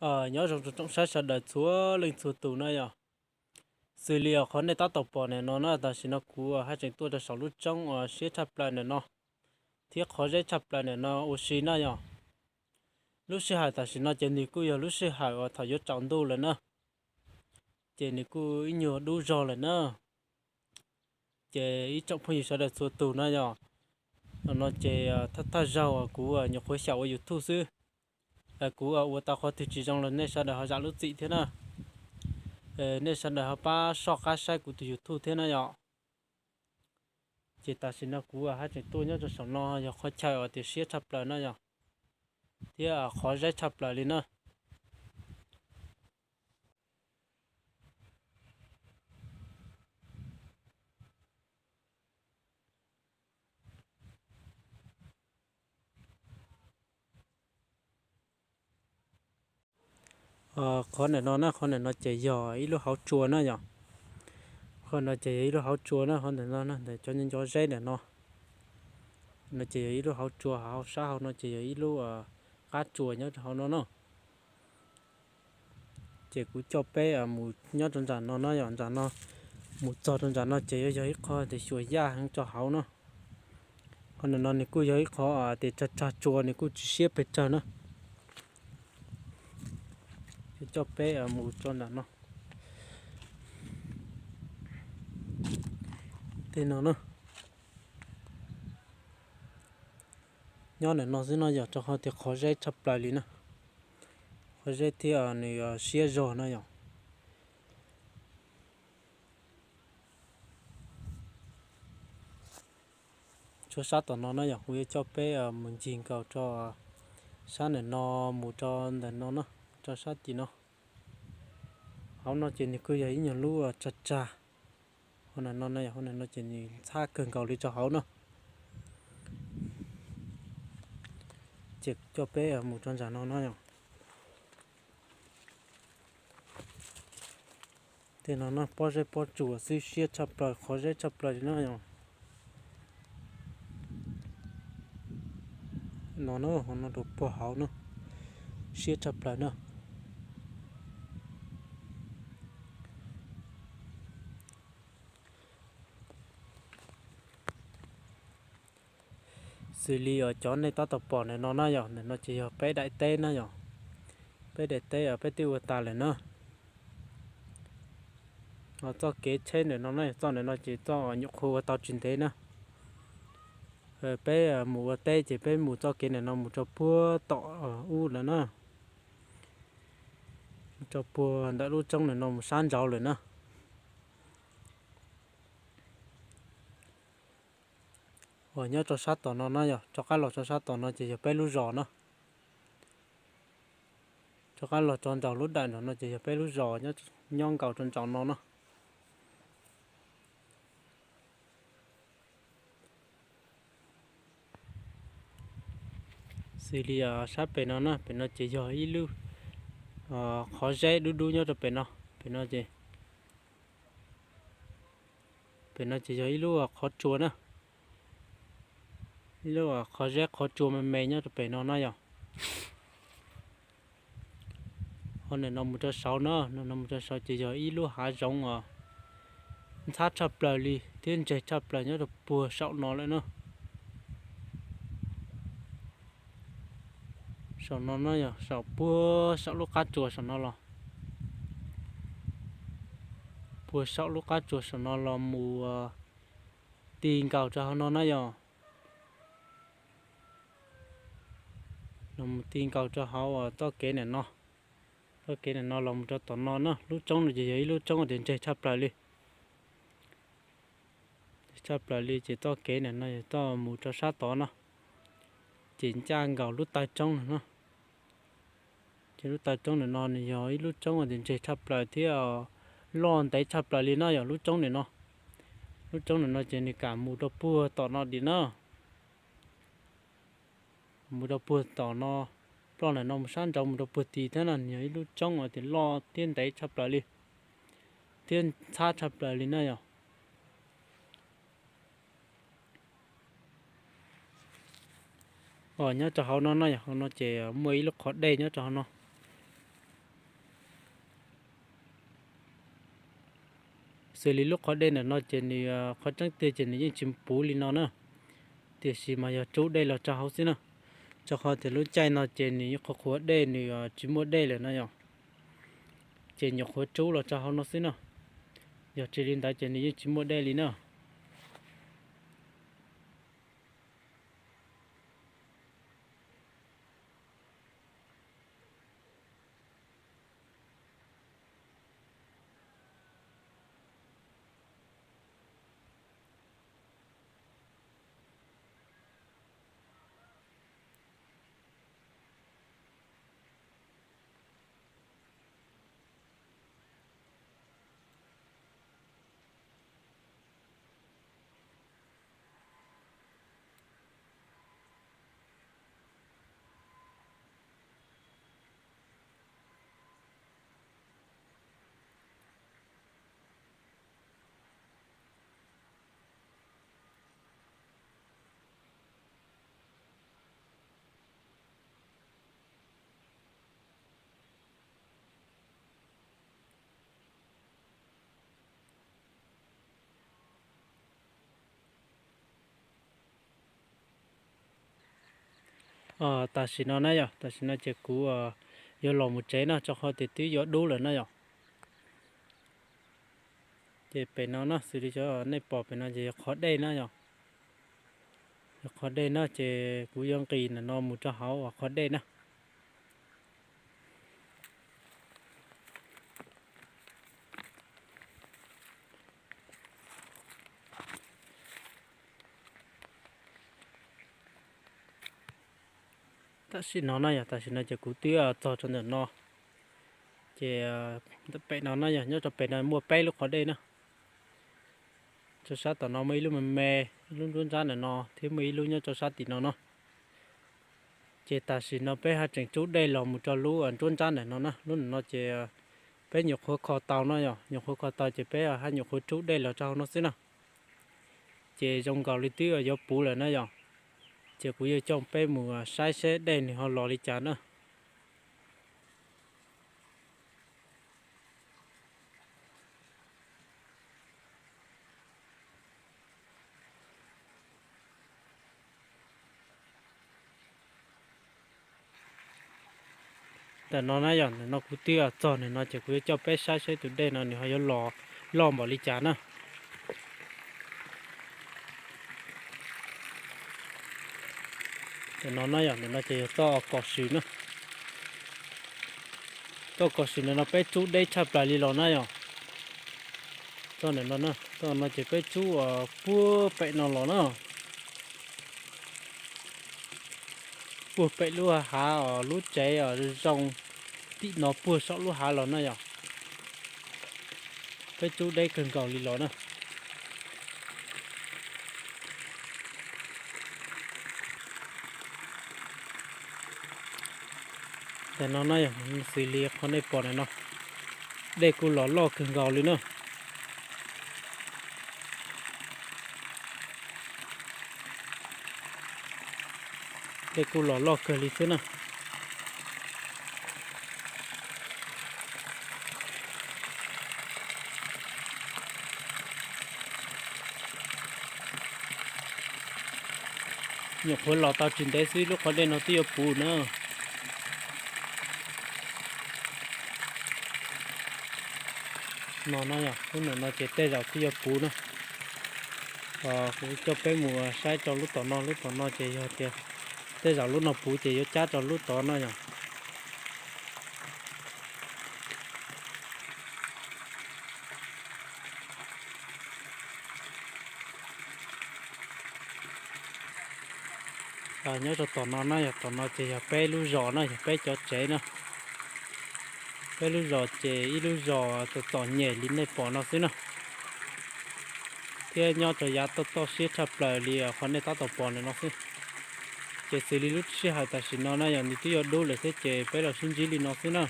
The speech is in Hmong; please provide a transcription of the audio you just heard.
Nyob zoo tsoom saib sawv daws txhua leej txhua tus na yom. Xws li qhov nej tab tom pom ntawm no na, tam sim no kuv haj tseem tuaj rau saum lub roob uas siab tshaj plaws ntawm no, thiab qhov zeb tshaj plaws ntawm no ua si na yom. Lub sij hawm tam sim no ces nws kuj yog lub sij hawm uas thaum yuav tsaus ntuj lawm na, ces nws kuj ib nyuag dub zog lawm na. Ces ib tsoom phooj ywg sawv daws txhua tus na yom, no ces thawj thawj zaug kuv nyuam qhuav xyaum ua YouTube xwb, kuv ua tau qhov twg tsis zoo los nej sawv daws ho zam lub txim thiab na. Nej sawv daws ho pab soj qab saib kuv tus YouTube thiab na yom. Ces tam sim no kuv haj tseem tuaj nyob rau saum no yog qhov chaw uas tias siab tshaj plaws na yom, thiab qhov zeb tshaj plaws li na. Qhov ntawm no na, qhov ntawm no ces yog ib lub hauv tsua na yom. Qhov no ces yog ib lub hauv tsua na, qhov ntawm no ntawm cov nco zeb ntawm no, no ces yog ib lub hauv tsua, hauv sab hauv no ces yog ib lub qab tsua nyob rau hauv no na. Ces kuv coj peb mus nyob rau nram no na yom, nram no mus txog rau nram no ces yuav yog ib qho tias xyuas yaj heev rau hauv na. Qhov ntawm no nws kuj yog ib qho tias tsag tsag tsua, nws kuj tsis siab pes tsawg na. Coj peb mus rau nram no. Tej no na, nyob ntawm no xwb no yog rau qhov tias qhov zeb tshaj plaws li na. Qhov zeb thiab nws siab zog na yom. Tsuas sab tom no na yom, kuv yuav coj peb mus ncig nkaus rau sab ntawm no, mus rau ntawm no na, rau sab tim no. Hauv no ces nws kuj yog ib nyuag lub tsag tsag. Hauv ntawm no, hauv ntawm no ces nws ntxhab kawg nkaus li rau hauv na. Ces coj peb mus rau nram no na yom. Tej no no pob zeb pob tsuas xwb, siab tshaj plaws, qhov zeb tshaj plaws li na yom. No na, no rau puag hauv na, siab tshaj plaws na. Xws li cov nej tab tom pom ntawm no na yom, ntawm no ces yog peb daim teb na yom. Peb daim teb peb twb ua tas lawm na. Txoj kev tsheb ntawm no na, txoj ntawm no ces txoj nyuam qhuav ua tau tsis ntev na. Peb mus ua teb ces peb mus txoj kev ntawm no mus rau puag tom ub lawm na. Mus rau puag ntawm lub roob ntawm no mus sab nraud lawm na. Uas nyob rau sab tom no na yom, rov qab los rau sab tom no ces yog peb lub zos na. Rov qab los rau nraum lub daim nraum no ces yog peb lub zos nyob nkaus rau nraum no na. Xws li sab pem no na, pem no ces yog ib lub qhov zeb dub dub nyob rau pem no. Pem no ces, pem no ces yog ib lub qhov tsua na, ib lub qhov zeb qhov tsua me me nyob rau pem no na yom. Ho ntawm no mus rau saud na, ntawm no mus rau saud ces yog ib lub hav zoov uas ntxhab tshaj plaws li thiab ntseg tshaj plaws nyob rau puag saum no lawm na. Saum no na yog saum puag saum lub qab tsua saum no los, puag saum lub qab tsua saum no los mus ti nkaus rau hauv no na yom. Los mus ti nkaus rau hauv txoj kev ntawm no, txoj kev ntawm no los mus rau tom no na. Lub roob no ces yog ib lub roob uas tias ntseg tshaj plaws li, tshaj plaws li ces txoj kev ntawm no yog txoj mus rau sab tod no, ces ncaj nkaus lub taw roob no na. Ces lub taw roob ntawm no nws yog ib lub roob uas tias ntseg tshaj plaws thiab loj ntev tshaj plaws li na yom. Lub roob ntawm no, lub roob ntawm no ces nws kam mus rau puag tom no dim na. Mus rau puag tom no, ploj ntawm no mus sab nraud mus rau puag tid thiab no, nws yog ib lub roob uas tias loj thiab ntev tshaj plaws li, thiab ntxhab tshaj plaws li na yom. Nyob rau hauv no na yom, hauv no ces muaj ib lub qhov dej nyob rau hauv no. Xws li lub qhov dej ntawm no ces nws qhov tseeb tiag ces nws yeej tsis puv li no na, tiam sis mas yog rub dej los rau hauv xwb na. Rau qhov tias lub caij no ces nws yeej qhuav qhuav dej, nws tsis muaj dej lawm na yom, ces nyuam qhuav rub los rau hauv no xwb na. Yog tsis li ntawd ces nws yeej tsis muaj dej li na. Tam sim no na yom, tam sim no ces kuv yuav los mus tsev no, rau qhov tias twb yuav dub lawm na yom. Ces pem no na, xws li nej pom pem no ces yog qhov dej na yom. Yog qhov dej na ces kuv yuav nqis ntawm no mus rau hauv qhov dej na. Tam sim no na yog, tam sim no ces kuv twb txog rau ntawm no. Ces pem no na yog, nyob rau pem no muaj peb lub qhov dej na. Rau sab tom no muaj ib lub me me, ib lub nruab nrab ntawm no thiab muaj ib lub nyob rau sab tim no no. Ces tam sim no peb haj tseem rub dej los mus rau lub nruab nrab ntawm no na. Lub ntawm no ces peb nyuam qhuav kho tau no yom, nyuam qhuav kho tau ces peb haj nyuam qhuav rub dej los rau hauv no xwb na. Ces zoo nkaus li twb yuav puv lawm na yom. Ces kuv yuav coj peb mus saib seb dej nws ho los li cas na. Ntawm no na yom, ntawm no kuv twb txog ntawm no ces kuv yuav coj peb saib seb tus dej no nws ho yuav los loj npaum li cas na. Ntawm no na yom, ntawm no ces yog txoj kos swm na. Txoj kos swm ntawm no peb rub deb tshaj plaws li los na yom. Txoj ntawm no, txoj no ces peb rub puag pem no los na. Puag pem lub hav os, lub tsev os zoo tim no puag saum lub hav los na yom. Peb rub deb kawg nkaus li los na. Tam no na yog xws li qhov nej pom ntawm no, dej kuj los loj kawg nkaus li na. Dej kuj los loj kawg li xwb na. Nyuam qhuav los tau tsis ntev xwb lub qhov dej no twb yuav puv na. No na yog, lub ntawm no ces tej zaum twb yuav puv na. Kuv coj peb mus saib rau lub tom no, lub tom no ces yog tias tej zaum lub no puv ces yuav cab rau lub tod na yog. Nyob rau tom no na yog, tom no ces yog peb lub zos na, yog peb cov tsev na. Peb lub zos ces ib lub zos txom txom nyem li nej pom no xwb na, thiab nyob rau yav toj toj siab tshaj plaws li qhov nej tab tom pom ntawm no xwb. Ces xws li lub sij hawm tam sim no na yog nws twb yuav dub lawm thiab ces peb los sib ntsib li no xwb na.